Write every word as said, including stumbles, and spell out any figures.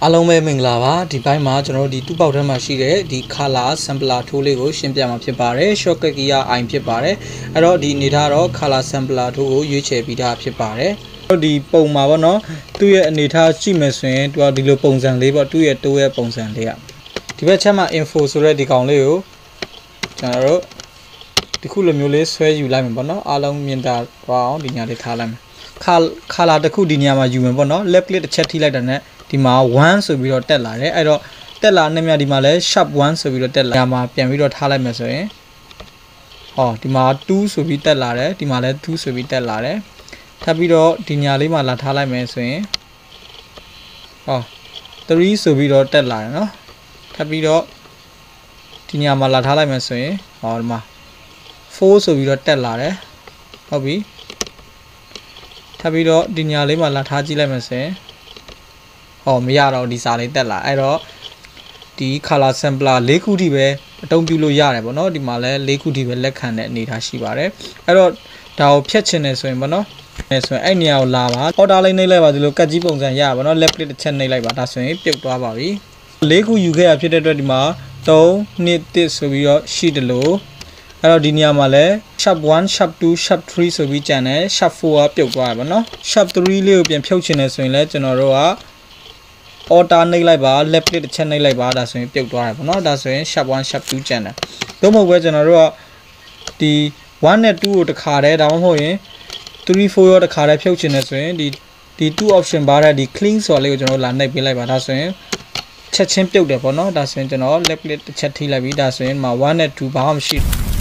အားလုံးပဲမင်္ဂလာပါ။ ဒီပိုင်းမှာကျွန်တော်တို့ဒီတူးပေါက်ထဲမှာရှိတဲ့ဒီ color sampler tool လေးကိုရှင်းပြမှာဖြစ်ပါတယ်။ shortcut key က I ဖြစ်ပါတယ်။ အဲ့တော့ဒီအနေထားတော့ color sampler tool ကိုရွေးချယ်ပြီးသားဖြစ်ပါတယ်။ အဲ့တော့ဒီပုံမှာပေါ့နော်။ သူ့ရဲ့အနေထားကြည့်မယ်ဆိုရင်သူကဒီလိုပုံစံလေးပေါ့။ သူ့ရဲ့တိုးရဲ့ပုံစံလေးကဒီဘက်ချက်မှာ info ဆိုတဲ့ဒီကောင်လေးကိုကျွန်တော်တို့ဒီခုလိုမျိုးလေးဆွဲယူလိုက်မယ်ပေါ့နော်။ အားလုံးမြင်သာသွားအောင်ဒီညလေးထားလိုက်မယ်။ color တစ်ခုဒီညမှာယူမယ်ပေါ့နော်။ left click တစ်ချက်ထိလိုက်တာနဲ့ဒီမှာone ဆိုပြီးတော့တက်လာတယ်။ အဲ့တော့တက်လာနေမြဒီမှာလဲ sharp one ဆိုပြီးတော့တက်လာညမှာပြန်ပြီးတော့ထားလိုက်မယ်ဆိုရင်ဟောဒီမှာtwoဆိုပြီးတက်လာတယ်။ ဒီမှာလဲtwoဆိုပြီးတက်လာတယ်။ ထပ်ပြီးတော့ဒီညလေးမှာလာထားလိုက်မယ်ဆိုရင်ဟောthreeဆိုပြီးတော့တက်လာတယ်နော်။ ထပ်ပြီးတော့ဒီညမှာလာထားလိုက်မယ်ဆိုရင်ဟောဒီမှာfourဆိုပြီးတော့တက်လာတယ်။ ဟုတ်ပြီ။ ထပ်ပြီးတော့ဒီညလေးမှာလာထားကြည့်လိုက်မယ်ဆိုရင်ဟောမရတော့ဒီစာလေးတက်လာအဲ့တော့ဒီ color sampler လေးခုထိပဲအသုံးပြုလို့ရတယ်ပေါ့နော်။ ဒီမှာလည်းလေးခုထိပဲလက်ခံတဲ့အနေထားရှိပါတယ်။ အဲ့တော့ဒါကိုဖျက်ချင်တယ်ဆိုရင်ပေါ့နော်။ နေဆိုရင်အဲ့နေရာကိုလာပါ။ order လေးနှိပ်လိုက်ပါ။ ဒီလိုကတ်ကြီးပုံစံရပါတော့။ left click တစ်ချက်နှိပ်လိုက်ပါ။ ဒါဆိုရင်ပြုတ်သွားပါပြီ။ လေးခုယူခဲ့ရဖြစ်တဲ့အတွက်ဒီမှာ3 2 1ဆိုပြီးတော့ရှိတယ်လို့အဲ့တော့ဒီနေရာမှာလည်း sharp one sharp two sharp three ဆိုပြီးကြံတယ်။ sharp four ကပြုတ်သွားတယ်ပေါ့နော်။ sharp three လေးကိုပြန်ဖြုတ်ချင်တယ်ဆိုရင်လည်းကျွန်တော်တို့က order နှိပ်လိုက်ပါ။ left click တစ်ချက်နှိပ်လိုက်ပါ။ ဒါဆိုရင်ပြုတ်သွားတယ်ပေါ့နော်။ ဒါဆိုရင် sharp one sharp two ကြံတယ်။ သို့မဟုတ်ပဲကျွန်တော်တို့ကဒီ1နဲ့2ကိုတခါတည်းဒါမှမဟုတ်ရင်3 4ရောတခါတည်းဖြုတ်ချင်တယ်ဆိုရင်ဒီဒီ2 option ပါတဲ့ဒီ clean ဆိုတာလေးကိုကျွန်တော်လာနှိပ်ပေးလိုက်ပါ။ ဒါဆိုရင်ချက်ချင်းပြုတ်တယ်ပေါ့နော်။ ဒါဆိုရင်ကျွန်တော် left click တစ်ချက်ထိလိုက်ပြီးဒါဆိုရင်ဒီမှာ1နဲ့2ဘာမှမရှိဘူး။